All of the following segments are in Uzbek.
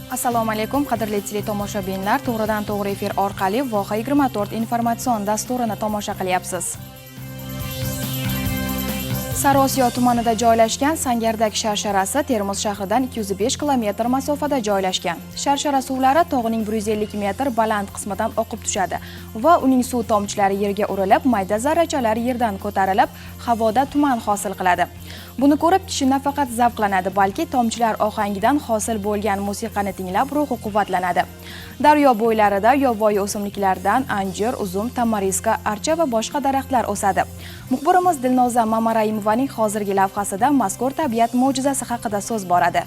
Assalomu alaykum, qadrli teletomoshabinlar. To'g'ridan to'g'ri efir orqali Voha 24 informatsion dasturini tomosha qilyapsiz. Sariosiyo tumanida joylashgan Sangardak sharsharasi Termiz shahridan 205 kilometr masofada joylashgan. Sharshara suvlari tog'ning 150 metr baland qismidan oqib tushadi va uning suv tomchilari yerga urilib, mayda zarrachalar yerdan ko'tarilib, havoda tuman hosil qiladi. Buni ko'rib kishi nafaqat zavqlanadi, balki tomchilar ohangidan hosil bo'lgan musiqani tinglab, ruhi quvvatlanadi. Daryo bo'ylarida yovvoyi o'simliklardan anjir, uzum, tamariska, archa va boshqa daraxtlar o'sadi. Muxbirimiz Dilnoza Mamaraimovaning hozirgi lavhasida mazkur tabiat mo'jizasi haqida so'z boradi.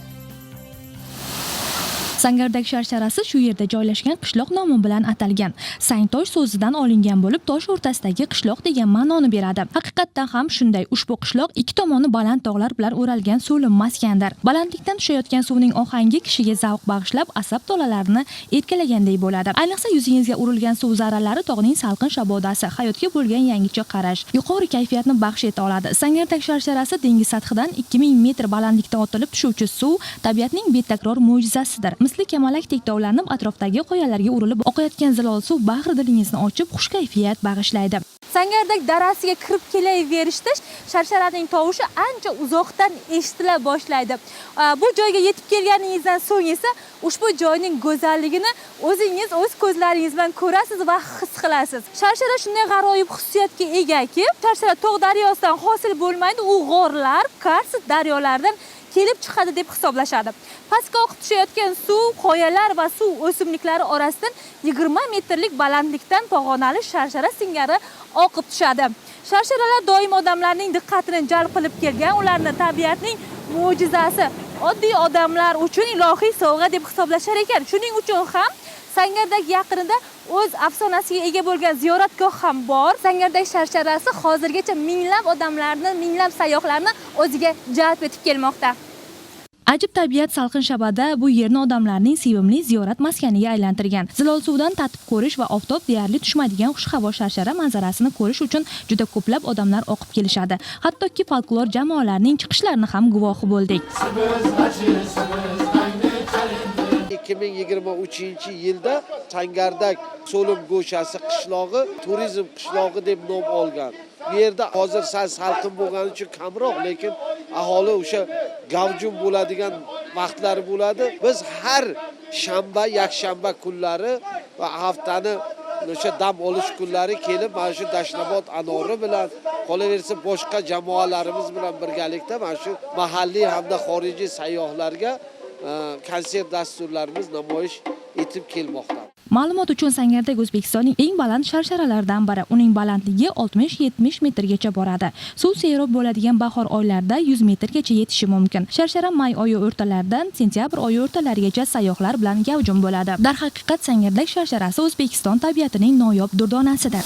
Sangardak sharsharasi shu yerda joylashgan qishloq nomi bilan atalgan. Sangtosh so'zidan olingan bo'lib, tosh o'rtasidagi qishloq degan ma'noni beradi. Haqiqatdan ham shunday. Ushbu qishloq ikki tomoni baland tog'lar bilan o'ralgan so'lim maskandir. Balandlikdan tushayotgan suvning ohangi kishiga zavq bag'ishlab, asab tolalarini erkalagandek bo'ladi. Ayniqsa, yuzingizga urilgan suv zarralari tog'ning salqin shabodasi, hayotga bo'lgan yangicha qarash, yuqori kayfiyatni baxsh eta oladi. Sangardak sharsharasi dengiz sathidan 2000 metr balandlikdan otilib tushuvchi suv tabiatning betakror mo'jizasidir. Misli kamalakdek tovlanib, atrofdagi qoyalarga urilib oqayotgan zilol suv bahri dilingizni ochib, xush kayfiyat bag'ishlaydi. Sangardak darasiga kirib kelaverishda sharsharaning tovushi ancha uzoqdan eshitila boshlaydi. Bu joyga yetib kelganingizdan so'ng esa ushbu joyning go'zalligini o'zingiz o'z ko'zlaringiz bilan ko'rasiz va his qilasiz. Sharshara shunday g'aroyib xususiyatga egaki, sharshara tog' daryosidan hosil bo'lmaydi, u g'orlar, karst daryolardan kelib chiqadi deb hisoblashadi. Pastga oqib tushayotgan suv qoyalar va suv o'simliklari orasidan 20 metrlik balandlikdan pog'onali sharshara singari oqib tushadi. Sharsharalar doim odamlarning diqqatini jalb qilib kelgan, ularni tabiatning mo'jizasi, oddiy odamlar uchun ilohiy sovg'a deb hisoblashar ekan. Shuning uchun ham Sangardak yaqinida o'z afsonasiga ega bo'lgan ziyoratgoh ham bor. Sangardak sharsharasi hozirgacha minglab odamlarni, minglab sayyohlarni o'ziga jalb etib kelmoqda. Ajib tabiat salqin shabada bu yerni odamlarning sevimli ziyorat maskaniga aylantirgan. Zilol suvdan tatib ko'rish va oftob deyarli tushmaydigan xushhavo sharshara manzarasini ko'rish uchun juda ko'plab odamlar oqib kelishadi. Hattoki folklor jamoalarining chiqishlarini ham guvohi bo'ldik. 2023 yilda Sangardak so'lim go'shasi qishlog'i turizm qishlog'i deb nom olgan. Bu yerda hozir sal salqin bo'lgani uchun kamroq, lekin aholi o'sha gavjum bo'ladigan vaqtlari bo'ladi. Biz har shanba, yakshanba kunlari va haftani o'sha dam olish kunlari kelib, mana shu Dashnobod anori bilan, qolaversa, boshqa jamoalarimiz bilan birgalikda mana shu mahalliy hamda xorijiy sayyohlarga konsert dasturlarimiz namoyish etib kelmoqda. Ma'lumot uchun, Sangardak O'zbekistonning eng baland sharsharalaridan biri. Uning balandligi 60-70 metrgacha boradi. Suv serob bo'ladigan bahor oylarida 100 metrgacha yetishi mumkin. Sharshara may oyi o'rtalaridan sentyabr oyi o'rtalarigacha sayyohlar bilan gavjum bo'ladi. Darhaqiqat, Sangardak sharsharasi O'zbekiston tabiatining noyob durdonasidir.